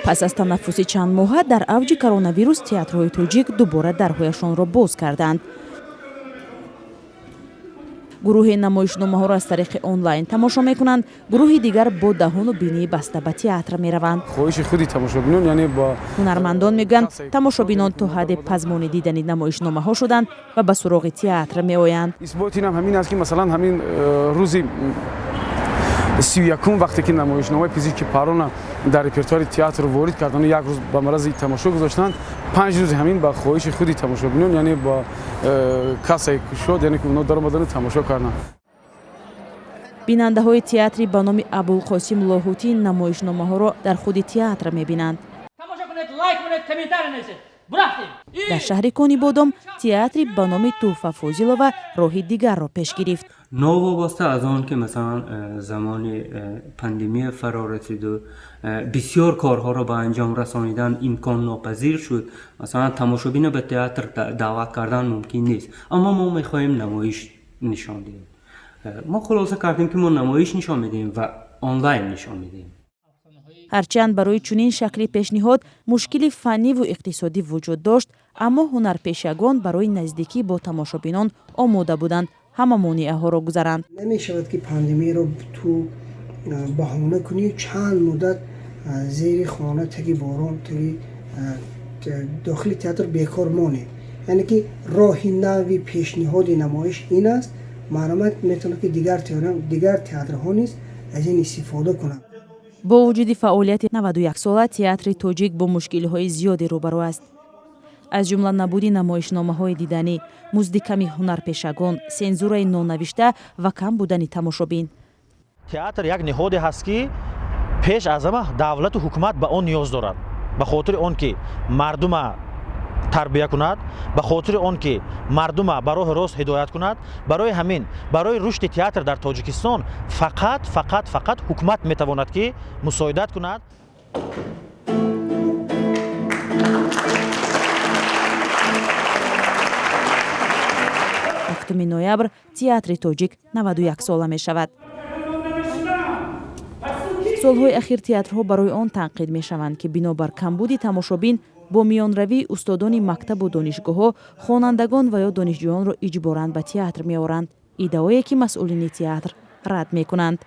Пас аз танаффуси чандмоҳа дар авҷи коронавирус театрҳои тоҷик дубора дарҳояшонро боз карданд. Гурӯҳе намоишномаҳоро аз тариқи онлайн тамошо мекунанд, гурӯҳи дигар бо даҳону бинии баста ба театр мераванд. Хоҳиши худи тамошобинон, яъне ба Ҳунармандон мегӯянд, тамошобинон то ҳадде пазмони дидани намоишномаҳо шуданд ва ба суроғи театр меоянд. Исботи инам ҳамин аст, ки масалан ҳамин рӯзи 31-ум, вақте ки намоишномаи «Пизишки Парона» дар репертуари театр ворид кардану як рӯз ба марази тамошо гузоштанд, 5 рӯзи ҳамин ба хоҳиши худи тамошобинон, яъне ба кассаи кушод, яъне ки онҳо даромадану тамошо карданд. Бинандаҳои театри ба номи Абулқосим Лоҳутӣ намоишномаҳоро дар худи театр мебинанд. Дар шаҳри Конибодом театри ба номи Тӯҳфа Фозилова роҳи дигарро пеш гирифт. Новобаста аз он ки масалан замони пандемия фаро расиду бисёр корҳоро ба анҷом расонидан имконнопазир шуд, масалан тамошобина ба театр даъват кардан мумкин нест, аммо мо мехоҳем намоиш нишон диҳем. Мо хулоса кардем, ки мо намоиш нишон медиҳем ва онлайн нишон медиҳем. Ҳарчанд барои чунин шакли пешниҳод мушкили фанниву иқтисодӣ вуҷуд дошт, аммо ҳунарпешагон барои наздикӣ бо тамошобинон омода буданд ҳама монеаҳоро гузаранд. Намешавад, ки пандемияро ту баҳона кунӣ, чанд муддат зери хона, таги борон, таги дохили театр бекор монем. Яъне ки роҳи нави пешниҳоди намоиш ин аст. Марҳамат, метавонад, ки дигар театрҳо низ аз ин истифода кунанд. Бо вуҷуди фаъолияти 91сола театри тоҷик бо мушкилиҳои зиёде рӯбарӯ аст, аз ҷумла набуди намоишномаҳои диданӣ, музди ками ҳунарпешагон, сензураи нонавишта ва кам будани тамошобин. Театр як ниҳоде ҳаст, ки пеш аз ҳама давлату ҳукумат ба он ниёз дорад, ба хотири он ки мардума тарбия кунад, ба хотири он ки мардума ба роҳи рост ҳидоят кунад. Барои ҳамин барои рушди театр дар Тоҷикистон фақат, фақат, фақат ҳукумат метавонад, ки мусоидат кунад. 7 ноябр театри тоҷик 91 сола мешавад. Солҳои ахир театрҳо барои он танқид мешаванд, ки бинобар камбуди тамошобин бо миёнравии устодони мактабу донишгоҳҳо хонандагон ва ё донишҷӯёнро иҷборан ба театр меоранд, иддаое ки масъулини театр рад мекунанд.